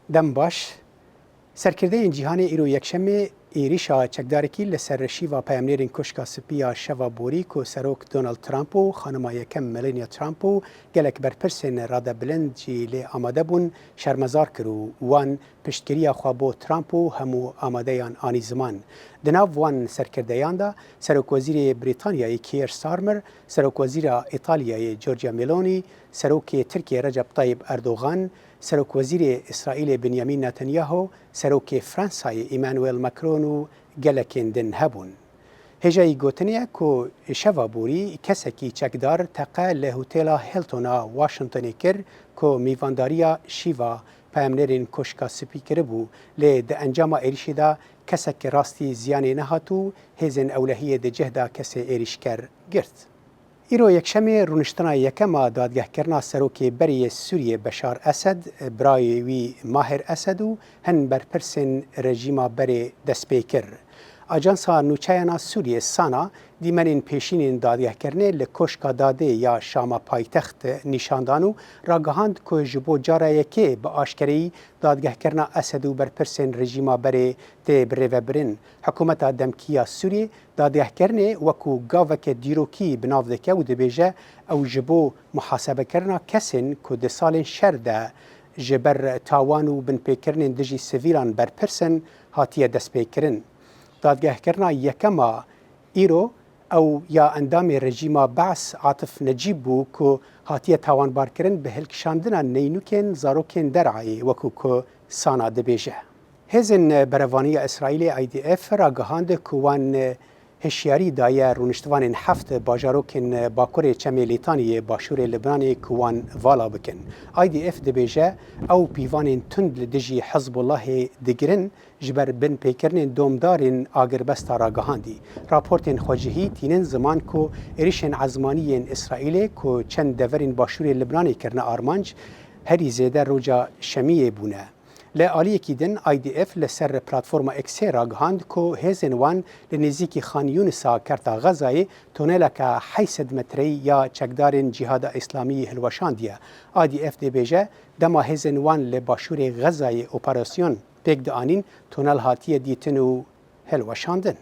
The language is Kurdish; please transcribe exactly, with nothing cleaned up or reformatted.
Dem baş. Serkirdeyên cîhanê îro yekşemê êrîşa çekdarekî li ser şîva peyamnêrên Koşka Spî ya şeva borî ku Serok Donald Trump û xanima yekem Melania Trump û gelek berpirsên radebilind jî lê amade bûn, şermezar kir û wan piştgiriya xwe bo Trump û hemû amadeyan anî ziman. Di nav wan serkirdeyan de Serokwezîrê Brîtanyayê Keir Starmer, Serokwezîra Îtalyayê Giorgia Meloni, Serokê Tirkiyê Recep Tayyip Erdogan, Serokwezîrê Îsraîlê Benyamin Netanyahu, Serokê Fransayê Emmanuel Macron û gelekên din hebûn. Hêjayî gotinê ye ku şeva borî kesekî çekdar teqe li Hotela Hiltona Washingtonê kir ku mîvandariya şîva peyamnêrên Koşka Spî kiribû, lê di encama êrîşê de kesek rastî ziyanê nehat û hêzên ewlehiyê di cih de kesê êrîşker girt. Îro yekşemê rûniştina yekem a dadgehkirina serokê berê yê Sûriyê Beşar Esed, birayê wî Mahir Esed û hin berpirsên rejîma berê dest pê kir. Ajansa Nûçeyana Sûriyê, SANA, dîmenên pêşînên dadgehkirinê li Koşka Dadê ya Şama paytext nîşan dan û ragihand ku ji bo cara yekê bi aşkereyî dadgehkirina Esed û berpirsên rejîma berê tê birêvebirin. Hikûmeta demkî ya Sûriyê dadgehkirinê wekû gaveke dîrokî bi nav dike û dibêje, ew ji bo muhasebekirina kesên ku di salên şer de ji ber tawan û binpêkirinên dijî sivîlan berpirs in, hatiye destpêkirin. Dadgehkirina yekem a îro, ew ya endamê rejîma Be's Atif Necîb bû ku hatiye tawanbarkirin bi hilkişandina neynûkên zarokên Der'ayê, wekû ku SANA dibêje. Hêzên Berevaniya Îsraîlê, I D F, ragihand ku wan hişyarî daye rûniştvanên heft bajarokên bakurê Çemê Lîtanî yê başûrê Libnanê ku wan vala bikin. I D F dibêje, ew pîvanên tund li dijî Hizbullahê digirin, ji ber binpêkirinên domdarên agirbesta ragihandî. Raportên xwecihî tînin ziman ku êrişên ezmanî yên Îsraîlê ku çend deverên başûrê Libnanê kirine armanc, herî zêde roja Şemiyê bûne. Li aliyekî din, I D F li ser platforma X-ê ragihand ku hêzên wan li nêzîkî Xan Yûnisa kerta Xezayê tuneleke heyt sed metreyî ya çekdarên Cîhada Îslamî hilweşandiye. I D F dibêje, dema hêzên wan li başûrê Xezayê operasyon pêk dianîn, tunel hatiye dîtin û hilweşandin.